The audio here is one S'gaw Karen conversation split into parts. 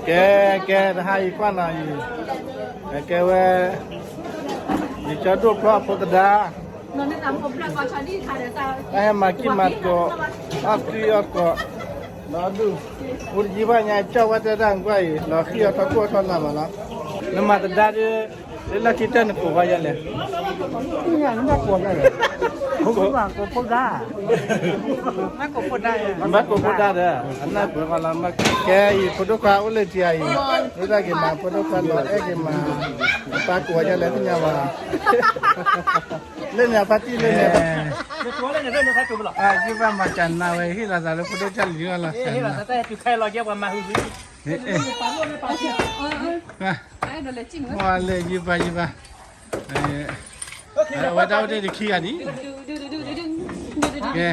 ကဲ, ကဲ, တဟါအံၤကွၢ်နီၤအံၤ, ကဲဝဲ, ယကၠီဒိၣ်ဖျီအဖိသဒါ, တၢ်ဟဲမၤကံၢ်မၤကိး, အီၣ်ကုၢ်အီၣ်ကိး, ဒီးဒူၣ်, အိၣ်တယံာ်ဘၣ်ညါ ကၠီဝဲတဲဒၣ်ကွၢ်အံၤ လီၤဃံအီၣ်ထီၣ်ကိၢ်ထီၣ်လၢ်မးလီၤ, နမၤသဒါဒ်, လၢလီၢ်ခံတဲနကိးဝဲယဲလဲၣ် နဘၣ်ကိးဖိဒါ, နဘၣ်ကိးဖိဒါဒီး အနၢ်ပှဲၤဃီလီၤ, ကဲအံၤဖိဒိၣ်ခွါအိၣ်လၢထံအံၤ, ဒိၣ်တၢ်က့ၤမၤဖိဒိၣ်ခွါလီၤအဲၣ်က့ၤမၤ, ပၢ်ကိးဝဲဒ်လဲၣ်သ့ၣ်ညါဘၣ်, လၢညါဖါတံၢ်လၢညါ, ယဘၣ်မၤကနၤဝဲ ဟ့ၣ်လီၤသးလၢဖိဒိၣ်ကၢ်လံၤအဂီၢ်လီၤ, ပှၤလဲၤယံၤပှၤယံၤဘၣ်, အဝဲဒၣ်အိၣ်တ့ၢ်တခံဂၤဒ်, ကဲ,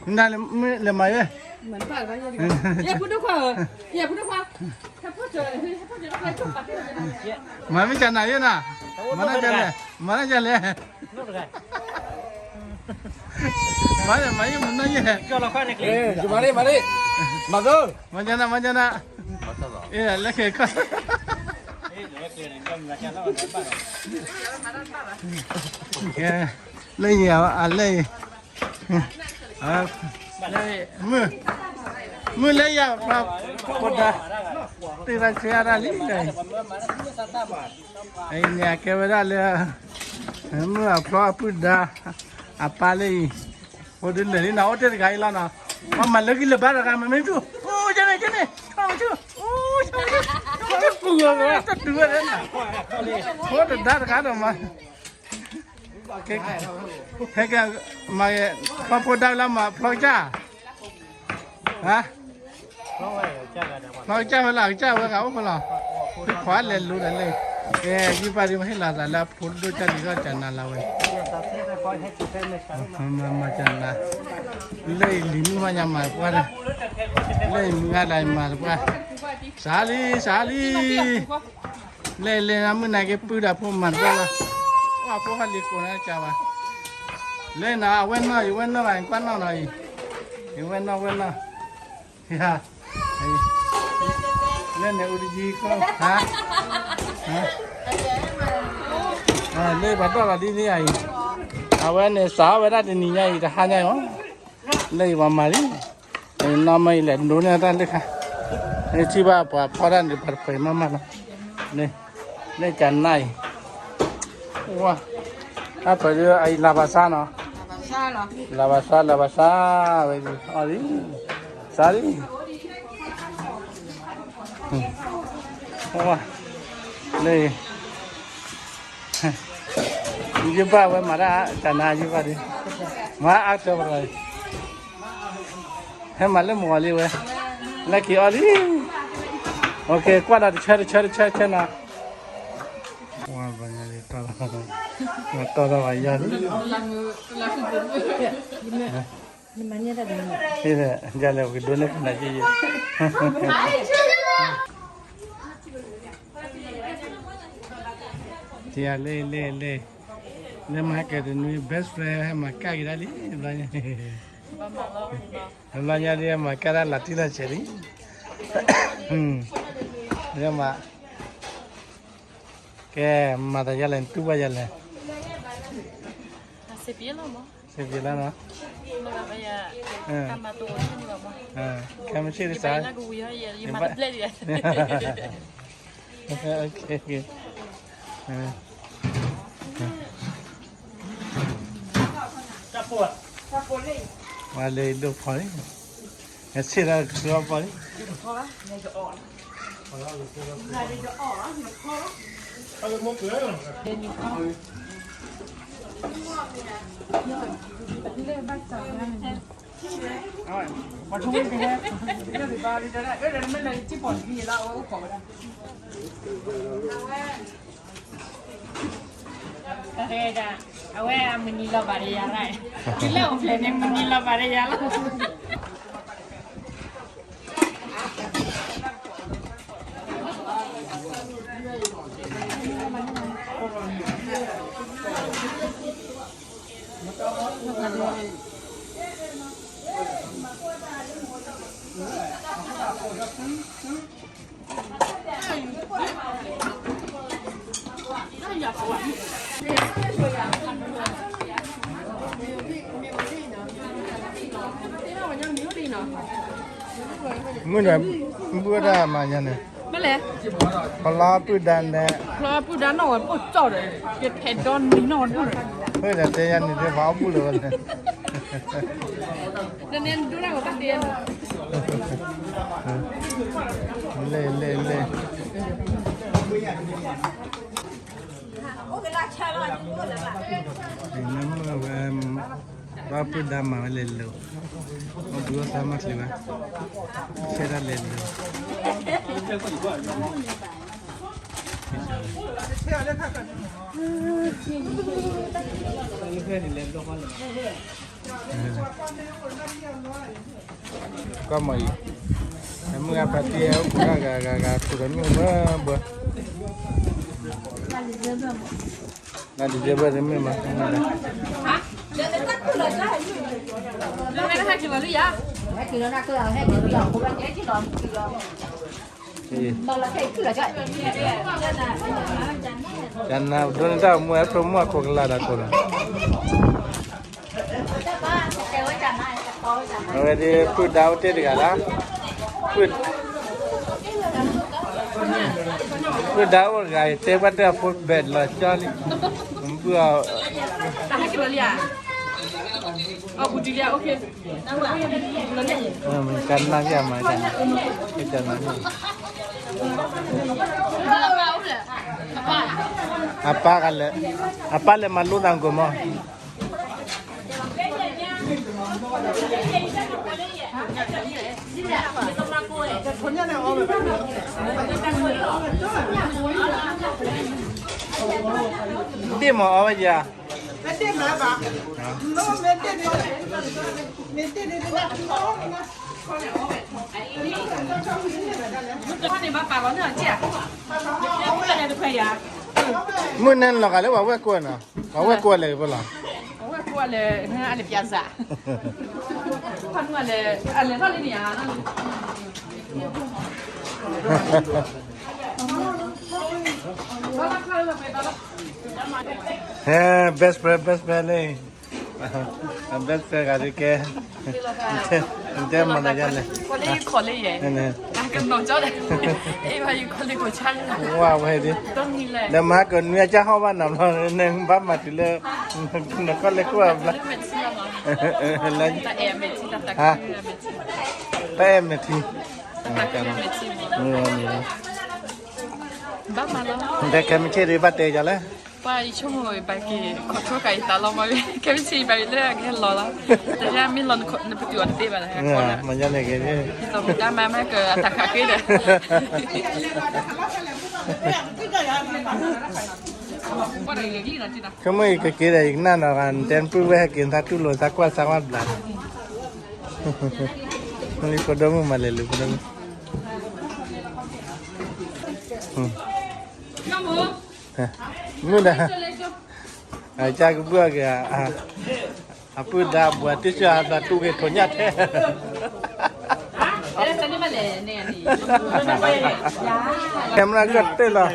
နလဲၤမၤယဲ, မၤမ့ၢ်ကနၤယဲနၤ, မၤနကလဲၣ်, မၤနကလဲၣ်, မၤယဲမၤနယဲ, မၤန, မၤန, မၤန, အဲ လဲၤခဲခီ, လၢယၤအလဲၣ်, မုၢ်လၢယၤ, ဖိဒါ, တ့ၢ်ဘၣ်ဆဲးအါဒၣ်လံ, အံၤန့ၣ် အကဲဝဲဒၣ်လၢ, မုၢ်အဖျီအပုၢ်ဒါ, အပၢ်လၢအံၤ, ဖိဒုးလဲၤလံနီၤ အိၣ်တ့ၢ်တဂၤအံၤလီၤနီၤ, မၤလၢဂံၢ်လၢဘါတဂၤ မ့မ့ၢ်တူၢ်, အိၣ်ကန့ၣ်ကန့ၣ်, တတူၢ်ဝဲလဲၣ်, ဖိတဒါတဂၤဒီးမၤ ဟဲက့ၤ, မၤ, ဖျီဖိဒါလၢမၤဖျီကစၢ်, ဟါ, ဖျီကစၢ်ဝဲလၢကစၢ်ဝဲဂၤအိၣ်ဖဲလီၤ, ခွါလဲၤလူၤဒီးလၢ, ကဲ ယုၢ်ပၢ်ဒ်မ့ၢ်ဟ့ၣ်လီၤသးလၢဖိဒိၣ်ကၢ်လံၤဂီၢ်ကနၤလၢဝဲ, မၤကနၤ, လၢအံၤလံၤမုၢ်မးညါမၤတပှၢ်ဒီး, လၢအံၤမုၢ်ဂၤလၢအံၤမၤတပှၢ်, စးလံ စးလံ လၢလဲၤနၤမုၢ်နၤက့ၤပုၢ်ဒီးဖိမၤတပှၢ်လီၤ, အိၣ်အဖိဟဲလံၤကိးနၤကဘၣ်, လၢနၤအဝဲနီၢ် ယဝဲနီၢ်ဘၣ် ကွၢ်နီၢ်နီၤအံၤ, ယဝဲနီၢ်ဝဲနီၢ်, လၢန့ၣ်အူတယံၤကီၢ်, လၢပှၤတီၢ်လီၤဒ်န့ၣ်အံၤ, အဝဲန့ၣ်စးဝဲဒၣ်တနံၤညါအံၤ တဟါညါအံၤ, လၢအံၤပှၤမၤလံ နီၢ်မ့ၢ်အံၤလဲၣ် ဒိးန့ၢ်တၢ်လၢခါ, ထံၣ်ဘၣ်ပှၤဖီတၢ်န့ၣ် ပှၤတပှဲၤမးမးလီၤ, လၢကနၣ်အံၤ, ဝါ, အပှဲၤဒ်အံၤ လၢဘၣ်ဆါနီၤ, လၢဘၣ်ဆါ လၢဘၣ်ဆါ, ဝဲအီၤလံ, စးလံ, ဝါ, လၢ ယုၢ်ပၢ်ဝဲမၤတၢ်ကနၤယုၢ်ပၢ်ဒ်, မၤအါကၢပရၤ, ဟဲမၤလၢမုၢ်ဂီၤလံဝဲ, လၢက့ၤအီၤလံ, ကွၢ်ဒီးတဆၢတဆၢတဆၢဆၢနီၤ, တီၢ်ထီၣ်ဝဲယၤလံ, ယလဲၤပကဒိးန့ၢ်ကနၤယုၢ်ယုၢ် တံၤလ့လ့လ့, လၢမၤဟဲကဲတနွံ best friend ဟဲမၤကၢ်က့ၤဒၣ်လံ, ဘျီညါ, ဘျီညါဒ်မၤကၢ်ဒၣ်လီၤတံၢ်လီၤဆဲးလံ, လၢမၤ, ကဲ, မၤသးယါလဲၣ် နတူၢ်ဘၣ်ယါလဲၣ်, စံးပျ့လီၤနီၤ, ခဲမုၢ်ဆ့ၣ်တစး, ဝဲလၢဒိၣ်ဖီလံ, ဆ့ၣ်ဒၣ်ကဆှီပီလံ. အဝဲအမုၢ်နံၤလီၤဘၣ်ဒီးယၤ, တုၤလၢအိၣ်ဖျဲၣ်န့ၣ်မုၢ်နံၤလီၤဘၣ်ဒီးယၤလီၤ. မုၢ်ဒီး ဘုၣ်ဝဲဒၣ်မၤညါန့ၣ်, မ့ၢ်လဲၣ်, ဖျီပုၢ်ဒါနဲၣ်, ဖျီပုၢ်ဒါနီၣ်ဝဲပိၢ်ကၠီၣ်ဒီး ယထဲဒီနံၤနီၣ်ဝဲဒၣ်, ဖဲဒီးတဲယၤန့ၣ်တဲပှၤအီၣ်ဘူၣ်လၢၤဝဲန့ၣ်, ဒ်န့ၣ်ဒိၣ်ဒၣ်ဝဲတၢ်တဲယၤန့ၣ်, လဲၤလဲၤလဲၤ, နမ့ၢ်ဝဲ ဘၣ်ပုၢ်ဒါမၤဝဲလဲၤလိၤ, အီၣ်ဘူၣ်အီၣ်သးမၤချ့ဝဲ, ဆဲဒၣ်လဲၤလိၤ, ကွၢ်မီၤအံၤ, နမုၢ်ဂၤဖးတံၢ်ဟဲအိၣ်ခိးတၢ်ဂၤဂၤဂၤ ခိးဒီးမုၢ်ဘၢဘၢ, လါဒံၣ်စ့ဘၢၣ်တမ့ၢ်မး, ကနၤဒိးန့ၢ်တၢ်မူဝဲ ဖိမုၣ်အခိးကလါဒီးခိးလီၤ, အဝဲဒၣ်ပုၢ်ဒါအိၣ်တ့ၢ်တဂၤလီၤ, ပုၢ်ဒါအိၣ်တဂၤ ယတဲဘၣ်တဲအဖိဘဲးလီၤကၠီလံ, ဘုၣ်အီၤ, ကနၣ်က့မး, ကနၣ်က့, အပၢ်ကလဲၤ, အပၢ်လဲၤမၤလိသးကိးမး ဒ့ၣ်မၤအီၣ်ဝဲယၤ, မုၢ်နၤလီၤဂာ်လၢပှၤဝဲၢ်ကိးနီၤ, ပှၤဝဲၢ်ကိးလဲၣ်ပလီၤ, ပှၤဝဲၢ်ကိးလဲၣ်ပလီၤ, အလဲၤပျၤစး, အလဲၤထီၣ်လံန့ၣ်ဧါ, ဟဲ best friend best friend လံ, best friend ဂၤဒ်ကဲ, တဲမၤနၤယါလဲၣ်, ဝဲဝဲဒ်, ဒီးမၤကနွံအကၢ်ဟီၣ်ဘၣ်နၤဘျီ, နဘၣ်မၤတုၤလၢ, နကီၢ်လဲၤကိၢ်အဘျီ, တၢ်အဲၣ်မဲာ်ထံ, ဒီးခဲမုၢ်ဆ့ၣ်ဒ်ဘၣ်တဲယၤလဲၣ်, ပှၤယဆိကမိၣ်ဘၣ်က့ၤ control က့ၤယသးလီၤမး, ခဲမုၢ်ဆ့ၣ်ယဘၣ်လၢအကဟဲလီၤလီၤ, တမ့ၢ်လီၤနပတုာ်အီၤတသ့ဘၣ်, မၤညါန့ၣ်က့ၤ, တၢ်မၤမၤကတၢ်ခးဃ့ဒီး ခဲမုၢ်အံၤကက့ၤဒီး ယကနၣ်နီၤဂၤ နတဲနပုၢ်ဝဲၢ်ဟဲက့ၤနသးတူၢ်လိာ်သးကွၢ်သးဝါဘျါ, လံဖိဒိၣ်မုၣ်မၤလဲၤလံဖိဒိၣ်မုၣ်, မုၢ်ဒီး, အကစၢ်ကဘုၣ်အီၤက့ၤ, အပုၢ်ဒါဘှၤတံၢ်စၢ်အသးတူၢ်က့ၤထိးညၣ်ထဲ, camera ကတ့ၢ်လီၤ,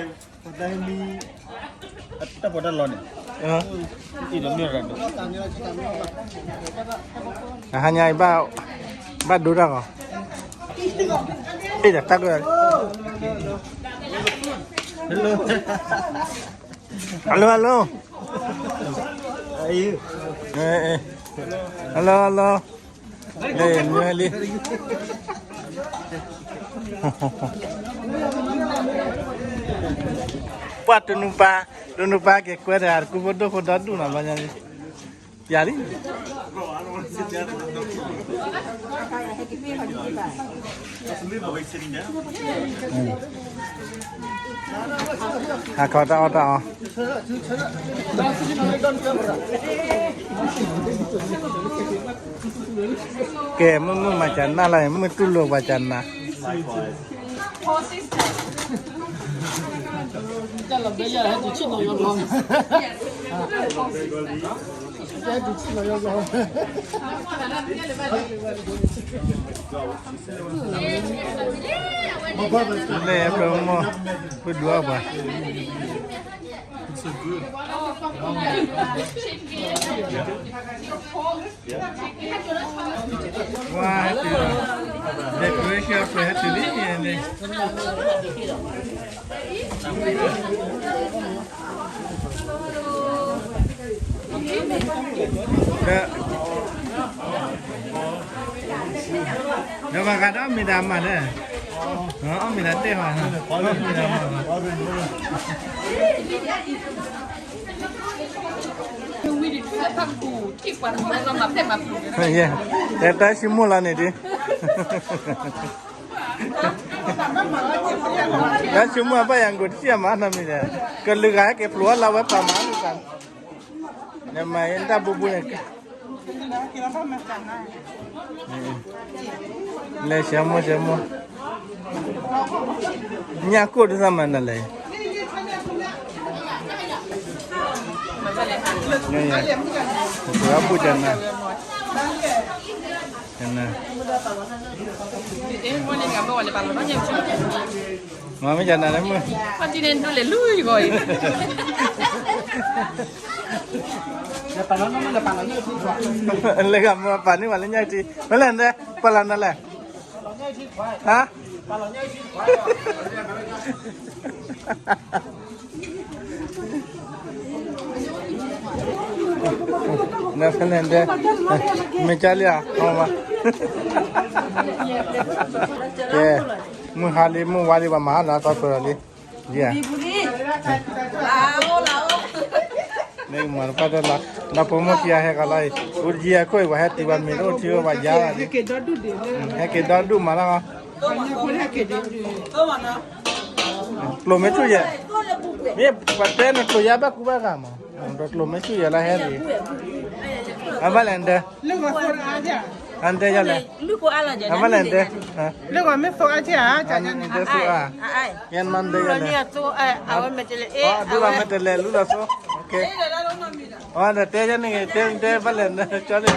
တၢ်ပီးတၢ်လီန့ၣ်, အဟါညါအံၤဘၣ်, ဘၣ်ဒိတၢ်ဂီၤ, အ့ၣ်ဒီးတၢ်က, hello, hello, hello, hello, hello, လံ, ပှၤတနူပၢ်, တနူပၢ်က့ၤကွဲးတဂၤ တကူဖိဒိၣ်ဖိဒီဒူၣ်နီၤ ဘျီညါလံ, ပျးလံ, ဟးခီတၢ်အီၣ်တၢ်အီ, ကဲ မုၢ်မုၢ်မၤစၢၤနၢ်လီၤ, မုၢ်တူၢ်လိာ်ပှၤစၢၤနၤ, တၢ်လီၤဘဲယၤဟဲတုၤဆ့ၣ်နီၤယီၤဘျီ, ဟဲတုၤဆ့ၣ်နီၤယီၤဘျီ. လၢပမိၢ် ပဒွးပှၤ ဝါ decoration ပှဲၤဟဲတုၤလံန့ၣ် ဒီး ဒီးပှၤဂၤဒီးအီၣ်မ့ၤတၢ်မၤလဲၣ်, အီၣ်မ့ၤတၢ်တဲၣ်ဘၣ်, အီၣ်မ့ၤတၢ်မၤဘၣ်. တဲတၢ်ဆိကမိၣ်လီၤန့ၣ်ဒုး, တၢ်ဆိကမိၣ်အဘၣ်ယၤကိးတစံၣ်အမၤနီတမံၤဒီး, ကလုာ်ဂၤဟဲက့ၤဖျိအလီၤဝဲပှၤမၤန့ၣ်, နမၤတၢ်ဘူးဘူးန့ၣ် လဲၤဆဲမိၢ်ဆဲမိၢ်, ညၣ်ကိၢ်ဒ်သးမၤနၤလဲၣ်, ပှၤဘူၣ်ကနၤ, ကနၤ, မ့ၢ်ကနၤလၢမုၢ်, လၢဂၤမ့ၢ်ပာ်န့ၢ်ဝဲလၢညၣ်ထံ, မ့ၢ်လဲၣ်န့ၣ် ပာ်လီၤန့ၣ်ဝဲလၢညၣ်ထံ, ဟါ နဖဲလဲၣ်ဒဲ, မ့ၢ်ကၢ်လံဧါ, ကဲ, မုၢ်ဟါလံ မုၢ်ဝါလံ ပှၤမၤဟါလီၤသီခွဲးလီၤလံ, ယဲ, မ့ၢ်မၤတပှၢ်တၢၢ်လီၤ, ဒီဖိမိၢ်ခံဂၤဟဲကလီၤအံၤ, အိၣ်တယံၤအခိၣ်အံၤ ပှၤဟဲတုၤဘၣ်မ့ၤတအိၣ်ထံအိၣ်ဘၣ်ယါလီၤ, ဟဲက့ၤဒီဒူၣ်မးလီၤ, ကျိၤမ့ၢ်ဆူၣ်ယဲ, မ့ၢ်ပှၤတဲနကျိၤယါဘၣ်ကူဘၣ်ဂာ်မး, ဒီးကျိၤမ့ၢ်ဆူၣ်ယဲလၢဟဲက့ၤ, အဘၣ်လဲၣ်ဒဲ, အတဲယလဲၣ်, အဘၣ်လဲၣ်ဒဲ, လၢဂီၤမ့ၢ်သိအါ, ယဲမၤဒဲယလဲၣ်, ဒူၣ်လီၤမ့ၢ်တလဲၤလူလီၤသိ, အဒီးတဲယန့ၣ်ဂ့ၤ, တဲဘၣ်လဲၣ်, ကၠီလံ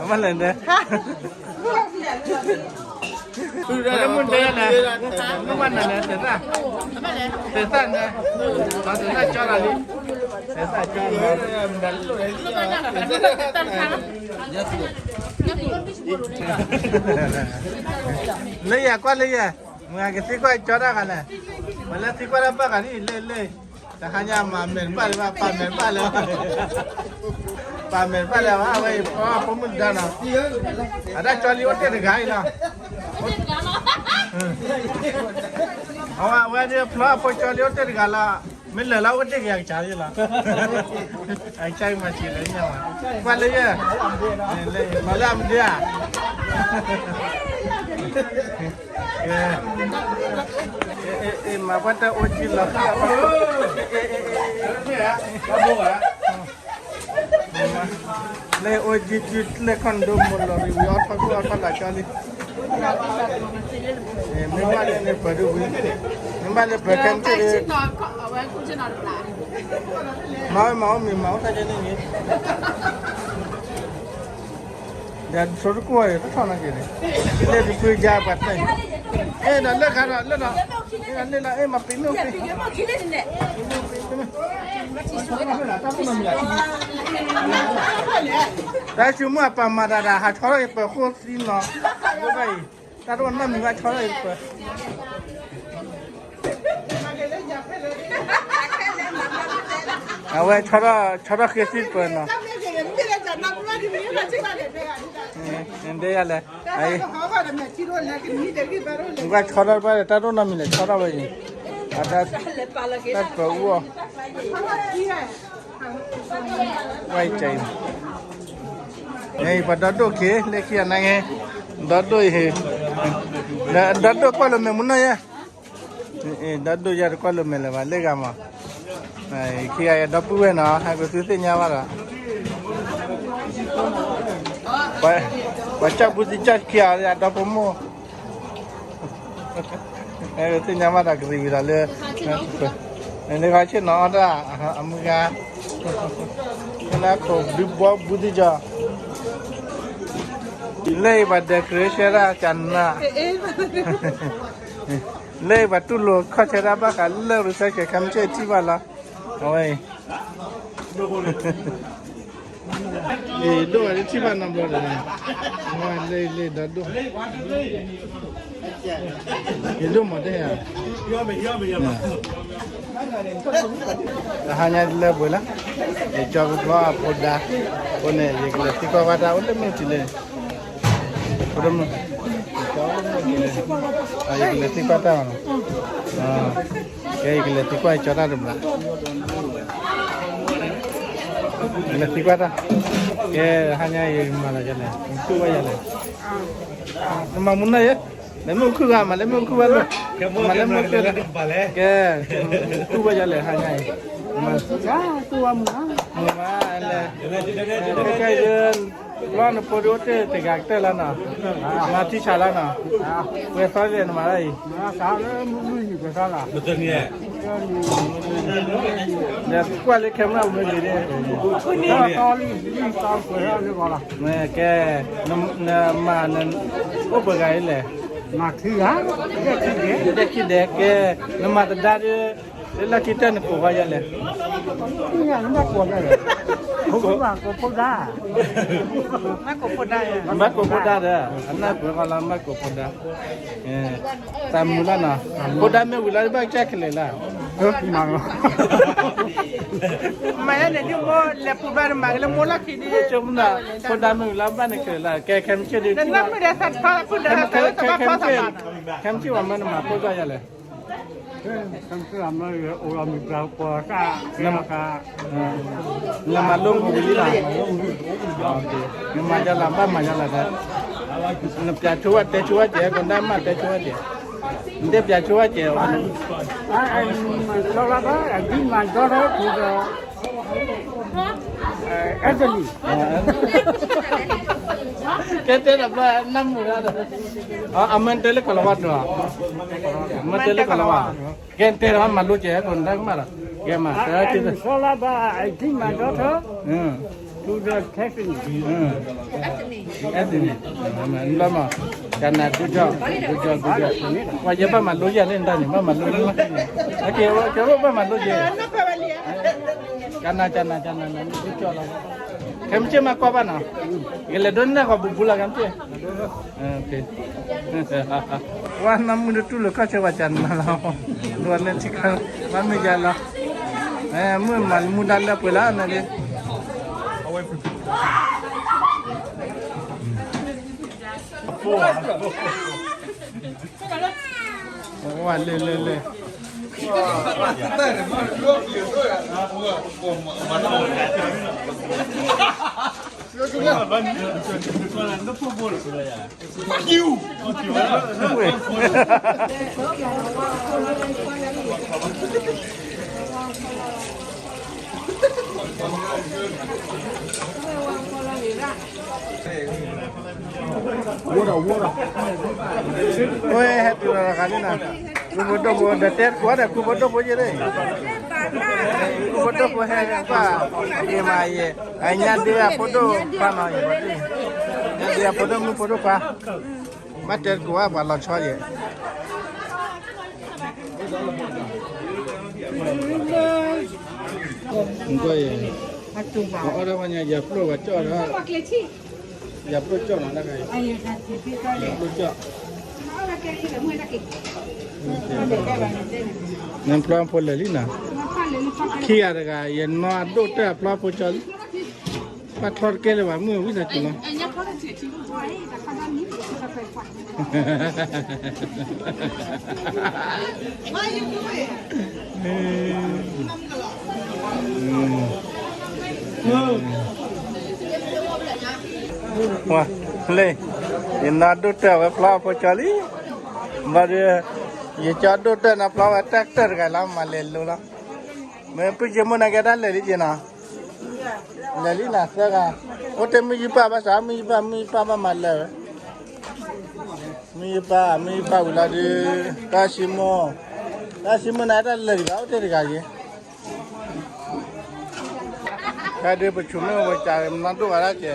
အမ့ၢ်လဲၣ်ဒဲ, မ့ၢ်မုၢ်ဒဲလဲၣ်, မ့ၢ်ဝဲနၤလဲၣ်, တသၣ်, တသၣ်န့ၣ်, တသၣ်ကၠီလီၤလံ, တသၣ်ကၠီလီၤ, လၢယၤကွၢ်လၢယၤ, မ့ၢ်ကသံကွၢ်ကၠီတၢ်ဂၤလဲၣ်, မ့ၢ်လၢသံကွၢ်တၢ်ဘၣ်ဂၤန့ၣ် လၢလၢ တဟါညါမၤမဲာ်တဘၣ်လၢၤဘၣ် ပာ်မဲာ်တဘၣ်လၢၤဘၣ်, ပာ်မဲာ်တဘၣ်လၢၤဘၣ် အဝဲအံၤ ဖီအဖိမုၣ်တဒါနီၤ, အတၢ်ကၠီလံအိၣ်တ့ၢ်တဂၤအံၤလီၤ, အဝဲဒၣ်ဖျီအဖိကၠီလံအိၣ်တ့ၢ်တဂၤလီၤ, မ့ၢ်လၢာ်လီၤအိၣ်တ့ၢ်ကယၤကစၢ်လံလီၤ, အကစၢ်မၤစၢၤလၢညါဝဲ, ကွၢ်လၢယဲ, လီၤလၢအမဒုဧါ, မၤပှၤတၢ်အိၣ်ကံလီၤ, လၢအိၣ်ကံကံလၢ condo မိၢ်လီၤရံဝံၤ အီၣ်ထီၣ်ကွံာ်အီၣ်ထီၣ်လၢကၠီလံ, မ့ၢ်ဘၣ်လၢန့ၣ်ပၢၤဒိၣ်ဝံၤ, မ့ၢ်ဘၣ်လၢပၢၤခဲမုၢ်ဆ့ၣ်, မၤဝဲမၤအီၣ်မ့ၤမၤအီၣ်တၢ်ကဲန့ၣ်ဂ့ၤ ဒီးဆိတကိၢ်အံၤ တထီၣ်နီတက့ၢ်န့ၣ်, လၢတဖုယါပှၤတၢ်, အဲၣ်ဒီးလၢခါဒီးလၢဒီး, အဲၣ်ဒီးလၢဒီး အဲၣ်မၤပံၤမ့ၢ်အိၣ်ဖဲ, တၢ်ဆိကမိၣ်အပာ်မၤတၢ်ဒီး ဟးဆီထီၣ်အံၤပၢၤဃိသံနီၤ, ဘၣ်အံၤ, တၢ်တအိၣ်နီတမံၤဘၣ်ဆီထီၣ်အံၤပၢၤ အဝဲဆီထီၣ်, ဆီထီၣ်ဃ့သံပၢၤနီၤ, ဒ်လဲၣ်, နကွၢ်ဆီထီၣ်တပှၢ်ဒီး တၢ်တအိၣ်နီတမံၤလဲၣ် ဆီထီၣ်ဝဲအံၤ, တၢ်ပၢၤအူအီၤ, ဝဲအံၤ, အံၤပှၤဒီဒိၣ်က့ၤ လၢခံဂၤနာ်က့, ဒီဒိၣ်အံၤ, ဒီဒိၣ်ကွၢ်လၢမဲာ်မူနီၢ်ယဲ ဒီဒိၣ်ယၤတကွၢ်လၢမဲာ်လၢၤဘၣ် လၢဂၤမး, ခံဂၤအံၤဒီပုၢ်ဝဲၢ်နီၤ ဟဲက့ၤသုသ့ၣ်ညါဘၣ်ဒီး, ပှၤကၠီၣ်ပူၤသံကၠီၣ်ခံဂၤဒီး ဒီဖိမိၢ်, ဟဲက့ၤသ့ၣ်ညါဘၣ်ဒီးကသံၣ်ဝံၤဒီးလၢ, လၢဂၤဆ့ၣ်နီၤအီၣ်တၢ်, အမုၢ်ဂၤ, နခိၣ်ဒုးဘီဘူးသ့ၣ်ကီး, လၢအံၤပှၤ decoration ဒၣ်ကနၣ်, လၢအံၤပှၤတူၢ်လိာ်ခီၣ်ဆၢဒၣ်ဘၣ်ဃးလၢ reception ခဲမုၢ်ဆ့ၣ်ထံၣ်ဘၣ်လီၤ, အဝဲအံၤ ယဒိၣ်ဝဲတထံၣ်ဘၣ်နီတဘျီဒီး, လၢလၢဒီဒိၣ်, ယဒိၣ်မးတဟဲဧါ, တဟါညါလၢပှဲၤလၢ, ယကၠီကဘီအဖိဒါ, အဃိန့ၣ် ယကလဲၤသံကွၢ်ကွၢ်တၢ်အိၣ်လၢမုၢ်ထံးလဲၣ်, ဖိဒိၣ်မုၣ်, ယကလဲၤသံကွၢ်တၢ်နီၤ, ကဲ ယကလဲၤသံကွၢ်ယကၠီတၢ်တဘျီ လဲၤသံကွၢ်တၢ်, ကဲ ဟါညါအံၤမၤလီၤယၤလဲၣ်, နသူၣ်ဘၣ်ယၤလဲၣ်, နမၤမူနီၢ်ယဲ, လဲၤမ့ၣ်အူခုၣ်ဂၤ မၤလဲၤမ့ၣ်အူခုၣ်ဘၣ်လၢ, မၤလဲၤမ့ၣ်အူခုၣ်, ကဲ, သူၣ်ဘၣ်ယၤလဲၣ် ဟါညါအံၤ, မၤ, မၤလဲၣ်, ခဲအံၤ လီၤနဖိဒိၣ်တ့ၢ်တဂၤကတၢၢ်လီၤနီၤ, မၤထံဆးလီၤနီၤ, ပှဲၤသီလဲၣ်နမၤလၢအံၤ, ဒီးကွၢ်လၢ camera မ့ၢ်ဂ့ၤဒၣ်, ကဲ, နမၤနအိၣ်ပှဲၤဂၤအံၤလဲၣ်, မၤခံဂၤ, ဒဲးခံဒဲး, ကဲ, နမၤတဒါဒီး, လၢလီၢ်ခံတၢၢ်နကိးဘၣ်ယၤလဲၣ်, ဘၣ်ကိးဖိဒါ, ဘၣ်ကိးဖိဒါဒီး အနၢ်ပှဲၤဃီလၢဘၣ်ကိးဖိဒါ, တၢ်မုာ်လီၤနီၤ, ဖိဒါမ့ၢ်ဝံၤလီၤဘၣ်ကစၢ်ခဲလၢာ်လၢ, မၤယၤန့ၣ်ဒ်မိၢ်လဲၤပူၤဘျီဒီးမၤက့ၤလၢမိၢ်လီၢ်ခံဒ်, ဖိဒါမ့ၢ်ဝံၤလီၤဘၣ်န့ၣ်ခဲလၢာ်လၢ, ကဲ ခဲမုၢ်ဆ့ၣ်ဒီး, ခဲမုၢ်ဆ့ၣ်ဝဲမ့ၢ်နမၤဖိဒါယၤလဲၣ် နမၤလိမူဝံၤလံလီၤ, နမၤယၤလီၤ ဘၣ်မၤယၤလီၤဒီး, နပျးဆိဝဲတဲဆိဝဲကဲ ကဒၣ်မးတဲဆိဝဲကဲ, နတဲပျးဆိဝဲကဲ, စီၤလါဘၣ် အဒံမၤဒီထၢ Anthony, ကဲတဲဒီးဘၣ်နၢ်မုာ်ဒၣ်ဒီး, အမ့ၢ်တဲလၢကလီၤဝါတၢ်, မ့ၢ်တဲလၢကလီၤဝါ, ကဲတဲဒီးမၤလိကဲ ကဒၣ်မးလီၤ, ကဲမး, စီၤလါဘၣ် အဒံမၤဒီထၢ to the Anthony, Anthony, လီၤမး, ကနၤ good job, good job, good job, ပှၤယဲဘၣ်မၤလိယၤန့ၣ်တၢ်န့ၣ် ဘၣ်မၤလိလၢမးန့ၣ်, ကဲဘၣ်မၤလိယဲ, ကနၤ ကနၤ ကနၤ good job လီၤ, ခဲမုၢ်ဆ့ၣ်မၤကွၢ်ဘၣ်နီၤ, ယလဲၤဒိးန့ၢ်ဃီၤဘူးဘူးလီၤ ခဲမုၢ်ဆ့ၣ် ဝဲနမုၢ်တတူၢ်လိာ်ခီၣ်ဆၢဝဲကနၤလီၤ, ဒိးန့ၢ်ထံခါ, ဘၣ်မ့ၢ်ယၤလီၤ, မုၢ်မၤမူဒါလၢပှဲၤလၢနဒၣ်, ဝဲလဲၤလဲၤလဲၤ ဝဲဟဲတုၤလီၤတခါန့ၣ်နီၤ, ဃူဖိဒိၣ်ဖိဒီးတဲတကိးဒီး ဃူဖိဒိၣ်ဖိယဲၢ်, ဃူဖိဒိၣ်ဖိဟဲကွၢ်, ယမၤယဲၢ်, အညါဒ့အဖိဒိၣ်ပၢ်နီၤ, ညါဒ့အဖိဒိၣ်မုၣ်ဖိဒိၣ်ခွါ, ဘၣ်တဲတကိးဘၣ်ပှၤလီၤဆီယဲၢ် ကွၢ်ယဲၢ်, အီၣ်ဒၣ်ပှၤညါ ယၤပျိၢ်ပှၤကၠီၣ်ဒီး, ယၤပျိၢ်ကၠီၣ်နီၤတခါအံၤ, ယၤပျိၢ်ကၠီၣ်, နဖျီဖိလဲၤလံနီၤ, ခံဂၤတဂၤ ယနီၢ်အဒိၣ်တၢၢ်အဖျီဖိကၠီၣ်လံ, ဘၣ်ထီတကဲလၢၤဘၣ် မုၢ်ဝံသးစူၤလီၤ ဝဲ, လၢ, ယနီၢ်ဒိၣ်တၢၢ်ဝဲဖျီအဖိကၠီၣ်လံ, ဘၣ်ဒီး, ယကၠီဒိၣ်တၢၢ်နီၤဖျီဝဲတၢၢ်တဂၤလီၤ မၤလဲၤလိၤလီၤ, မ့ၢ်ပုၢ်ကၠိမုၣ်နာ်က့ဒၣ်လဲၤလံက့နီၤ လဲၤလံနၤသၢဂၤ, အိၣ်တ့ၢ်မုၢ်ယုၢ်ပၢ်ဘၣ်ဆၣ် မုၢ်ယုၢ်ပၢ် မုၢ်ယုၢ်ပၢ်ဘၣ်မၤလၢာ်ဝဲ, မုၢ်ယုၢ်ပၢ် မုၢ်ယုၢ်ပၢ်ဝံၤလီၤဒီး, တၢ်စံမိၢ်, တၢ်စံမိၢ်နၤတၢ်လဲၤတဂၤ အိၣ်တ့ၢ်တဂၤယဲၢ်, အ ခဲဒုးပဆူၣ်မ့ၢ်ဝဲကၢ်နီၢ်ဒိၣ်ဝဲဒၣ်ကဲ,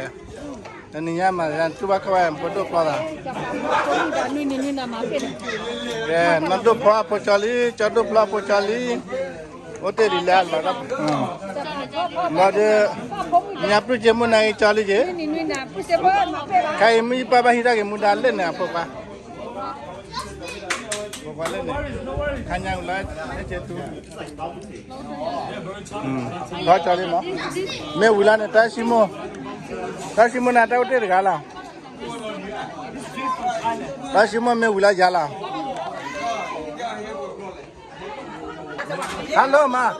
တနံၤညါမၤရတူၢ်ဘၣ်ခီဝဲဖိဒိၣ်ကျီသး, နီၢ်ဒိၣ်ဖျီအဖိကၠီလံ, ကၠီဒိၣ်ဖျီအဖိကၠီလံ, အိၣ်တ့ၢ်လံလဲၣ်လီၤ, ဘၣ်ဒီး, ညါပျုၢ်က့မုၢ်နၤအံၤကၠီလံက့, ခဲအံၤမုၢ်ယပၢ်ဘၣ်ဟံးတၢ်က့ၤမူဒါလၢန့ၣ်အဖိခွါ ဖိခွါလၢန့ၣ်, ခါညါကလီၤ, ဟဲက့ၤသူ ဘီကၠီလံမး, မ့ၢ်ဝံၤလီၤန့ၣ် တၢ်စံမိၢ်, တၢ်စံမိၢ်န့ၣ် တၢ်အိၣ်တ့ၢ်တဂၤလီၤ, တၢ်စံမိၢ်မ့ၢ်ဝံၤလီၤယၤလီၤ. Hello မး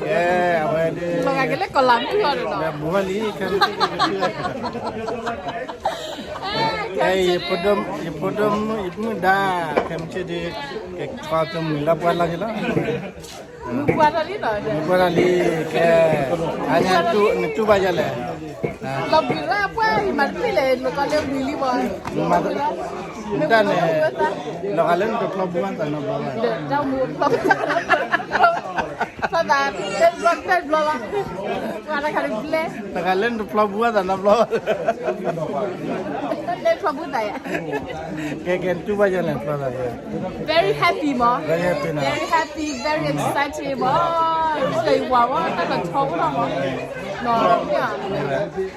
ကဲ, အဝဲဒၣ်, လီၤဂာ်က့ၤလၢကီၢ်လၤမုၢ်အီၤဒီး, ဘူးဝဲလံ, ခဲမုၢ်ဆ့ၣ်, ကဲ, ယဖိဒိၣ်, ယဖိဒိၣ်မုၣ်, ယမုၣ်ဒါ, ခဲမုၢ်ဆ့ၣ်ဒုး, ကဲ, ကီၢ်တမုာ်လၢပှၤလီၤက့ၤလီၤ, မုာ်ပှၤတၢ်လံ, ကဲ, အါညါ, နတူၢ်ဘၣ်ယၤလဲၣ် လီၤဘှံးလၢပှၤအံၤမၤတပ့ၢ်လဲၣ်, နကီလၢဝံၤလံဘၣ်, မတၢ်န့ၣ်, လီၤဂာ်လၢနတဖျီဘူးဘၣ်သးနီတဘျီဘၣ်, တၢ်မူဖျီဘူး, သးသး, တဲဘျီတဲဘျီလီၤ, ပှၤတခါတဘျဲ, တခါလၢနတဖျီဘူးဘၣ်သးနီတဘျီဘၣ်, တဲဖျီဘူးသးယၤ, ကဲကဲ နတူၢ်ဘၣ်ယၤလဲၣ် ဖျီသးယၤ Very happy မး, very happy နီၤ, very happy, very excited မး, လၢယဝၤဝဲတၢ်ကထီအိၣ်ထီၣ်မး, နီၤ,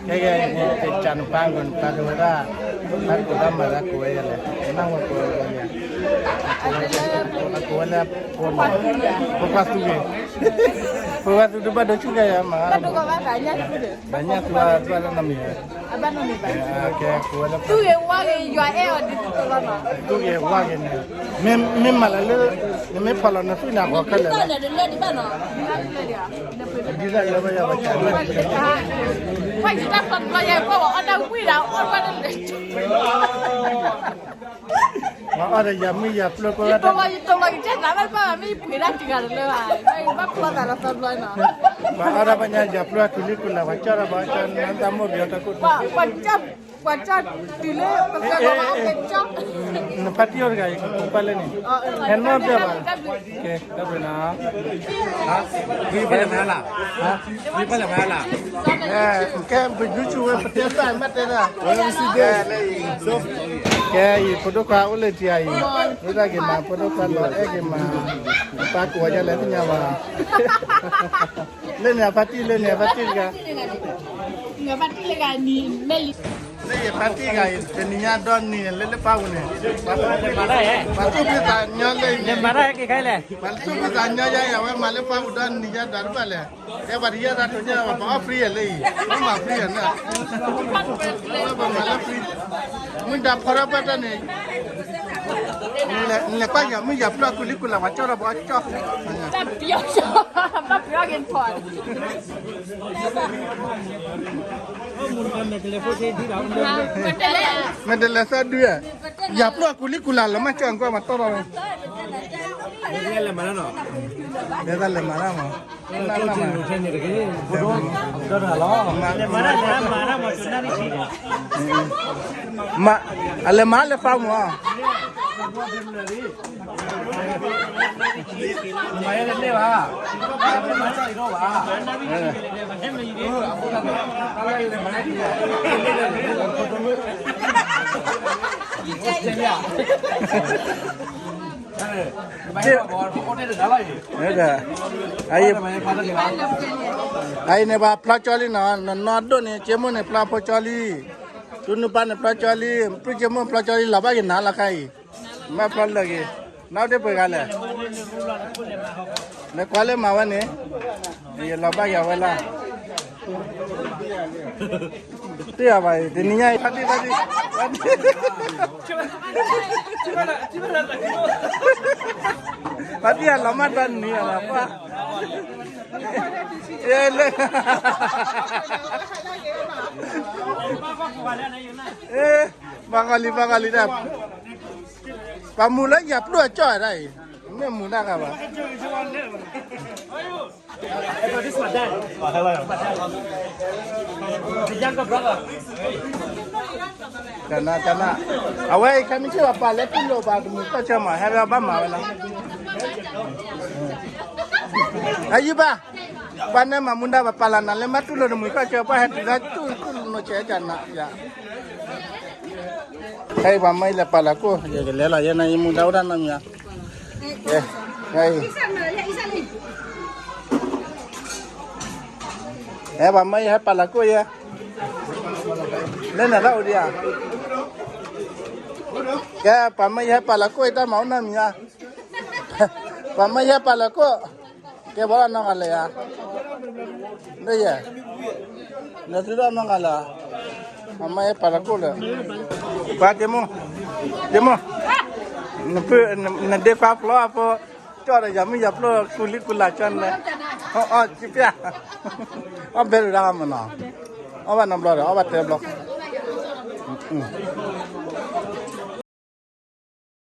ကဲကဲ, ကၠၢ်နပၢ်ကီး နပၢ်ကဝဲဒၣ်, ပၢ်ကိးဘၣ်မၤသးကိးဝဲယၤလဲၣ်, နၢ်ဝဲကိးဝဲယၤလဲၣ်, ပၢ်ကိးဝဲလၢ, ဖိခွါသူဂ့ၤ, ဖိခွါသူတဘၣ်ဒိဆူၣ်ကဲယၤမး, ဘၣ်ညၣ်သူအဘၣ်နီတမံၤ, ကဲကိးဝဲလၢ, သူဂ့ၤဝါဂ့ၤ ယွၤအဲၣ်အီၤဒ်သိးသိးလီၤနီၤ, သူဂ့ၤဝါဂ့ၤန့ၣ်, မ့ၢ်မၤလၢ, နမ့ၢ်ဖီၣ်လီၤနသွံၣ်န့ၣ် အဂီၤခဲလၢာ်လီၤ, ဒ်သိးလၢဝဲယၤဝဲကၢ်, ပှၤယတၢ်ဖီၣ်တဘျီယဲ ပှၤအီၣ်တၢ်ဝံၣ်ဒီးအီၣ်ဘၣ်တလၢ မၤအီၣ်ဒီးယၤမုၢ်ယၤပျိၢ်ကွဲဝဲ, ယတိၢ်လီၤယတိၢ်လီၤကစၢ်သးဘၣ်ဘၣ် မ့ၢ်ယပှ့ၤဒၣ်တဂၤတလၢဘၣ်, ဘၣ်ဖျီသးလီၤသီဘျီနီၤ, မၤအီၣ်ဒီးပှၤညါယၤပျိၢ်အကူလံကူလၤ ပှၤကၠီၣ်ဒီးပှၤကၠီၣ်နတၢ်မိၢ်ပယီၤတၢ်ကိၣ်, ပှၤကၠီၣ်တုၤလၢပကဲဘၣ်ကၠီၣ်, နဖါတံၢ်အိၣ်တဂၤ ယကကိးပၢ်လၢန့ၣ်, ဟဲနီၣ်ပျဲၢ်ဘၣ်, ကဲ, တၢ်ဘျုးနီၤ ဝံၤပလဲၤမၤလၢ်, ဝံၤပလဲၤမၤလၢ်, ကဲ, ပယူၤထူးဝဲ ပတဲတၢ်မ့ၢ်တဲတၢ်, ကဲ, အံၤ ဖိဒိၣ်ခွါအိၣ်လၢထံအံၤ, ဝဲဒၣ်က့ၤမး ဖိဒိၣ်ခွါလီၤအဲၣ်က့ၤမး, ပၢ်ကိးဝဲဒ်လဲၣ်သ့ၣ်ညါဘၣ်, လၢန့ၣ်အဖါတံၢ် လၢန့ၣ်အဖါတံၢ်တဂၤ, လၢယဖါတံၢ်တဂၤအံၤ တနံၤညါဒီနံၤလၢလၢပၢ်ပူၤန့ၣ်, ပှၤသူၣ်ဖှံသးညီလၢ, ပှၤသူၣ်ဖှံသးညီယါ အဝဲမၤလၢပၢ်ပူၤဒီနံၤညါဒီးတဘၣ်လဲၣ်, ကဲပှၤတယါသးတိၤညါ ပှၤအီၣ် free ယၤလၢအံၤ, ပှၤမၤ free ယၤန့ၣ်, ပှၤမၤလၢ free, မုၢ်ဒါဖီထီၣ်ပှၢ်တၢ်န့ၣ်, နလဲၤကွၢ်ယၤမုၢ်ယၤပျိၢ်ကူလံကူလၤ ပှၤကၠီၣ်ဒီးပှၤကၠီၣ်, တၢ်ပျီ, တၢ်ပျီက့ၤဖီၣ် မ့ၢ်တလဲၤသးဒုး, ယၤပျိၢ်အကူလံကူလၤလၢမ့ၢ်ကၠီၣ်ကွၢ်မၤတီၢ်ထီၣ်ဝဲ, လဲၤမၤလၢမး, မး, အလဲၤမၤလၢဖးမး မၤယဲတန့ၢ်ဘၣ်, အအံၤန့ၣ် ပှၤဖျီကၠီလံနီၤ, နနီၢ်ဒိၣ်န့ၣ် ကၠ့မိၢ်န့ၣ် ဖျီဖိကၠီလံ, သူနုပၢ်န့ၣ် ဖျီကၠီလံ, ပြုၢ်ကၠ့မိၢ်ဖျီကၠီလံ, လီၤဘၣ်က့ၤနၤလီၤခါအံၤ, မ့ၢ်ဖျီလၢာ်က့ၤ, နအိၣ်တ့ၢ်ပှဲၤဂၤလဲၣ်, နကွၢ်လၢမၤဝဲန့ၣ်, ယလီၤဘၣ်က့ၤဝဲလၢ တ့ၢ်အီၤဘၣ်အံၤ တနံၤညါအံၤ ဖါတံၢ်ဖါတံၢ်, ဖါတံၢ်အလီၤမၢ်တနံၤအီၤလီၤပှၢ်, လၢ, ဘၣ်ကီလံ ဘၣ်ကီလံဒၣ်, ပှၤမူလၢယၤပျိၢ်အကၠီၣ်ဒၣ်အံၤ, မ့ၢ်မူဒၣ်ဂၤဘၣ်. Hey, bro, this is my dad. Oh, hello. The younger brother. တနၢ်တနၢ်, အဝဲအံၤခဲမုၢ်ဆ့ၣ်ဘၣ်ပာ်လၢတူၢ်လိာ်ဘၣ်တမုာ်ကီၢ်ဆၢမး ဟဲလၢဘၣ်မၤဝဲလီၤ. အယုၢ်ဘၣ်, ပှၤနဲမၤမူဒါဘၣ်ပာ်လၢနၤလၢမၤတူၢ်လိာ်တမုာ်ကီၢ်ဆၢ ပှၤဟဲတုၤလၢတူၢ်လိာ်နီၢ်ဆဲးကနၣ်ယၤ ခဲအံၤပှၤမၢယလဲၤပာ်လီၤကိၣ် ယကလဲၤလီၤ ယဲန့ၣ်ယမူဒါအိၣ်ဒၣ်နီတမံၤဧါ. ကဲ, ကဲ, ဟဲပှၤမၢယဟဲပာ်လီၤကိၣ်ယဲ, လၢနတၢ်အိၣ်ဒံးဧါ. ကဲ, ပှၤမၢယဟဲပာ်လီၤကိၣ် ယတၢ်မၤအိၣ်နီတမံၤဧါ. ပှၤမၢယဟဲပာ်လီၤကိၣ်, ကဲဘၣ်လီၤနီၢ်ဂၤလဲၣ်ဧါ. လၢယဲ, နသုဒၣ်နီၢ်ဂၤလဲၣ်, ပှၤမၢယဟဲပာ်လီၤကိၣ်လၢ, ပှၤတ့မိၢ်, တ့မိၢ်, နဒ့ခွါဖျီအဖိ, ကၠီၣ်ဒီးယၤမုၣ်ယၤပျိၢ်ကူလံကူလၤကၠီန့ၣ်, အီၣ်ကပျၢ်, အီၣ်ဘဲဒၣ်မနီၤ, အီၣ်ဘၣ်နီတဘျီဒီး အီၣ်ဘၣ်တဘျီ, အ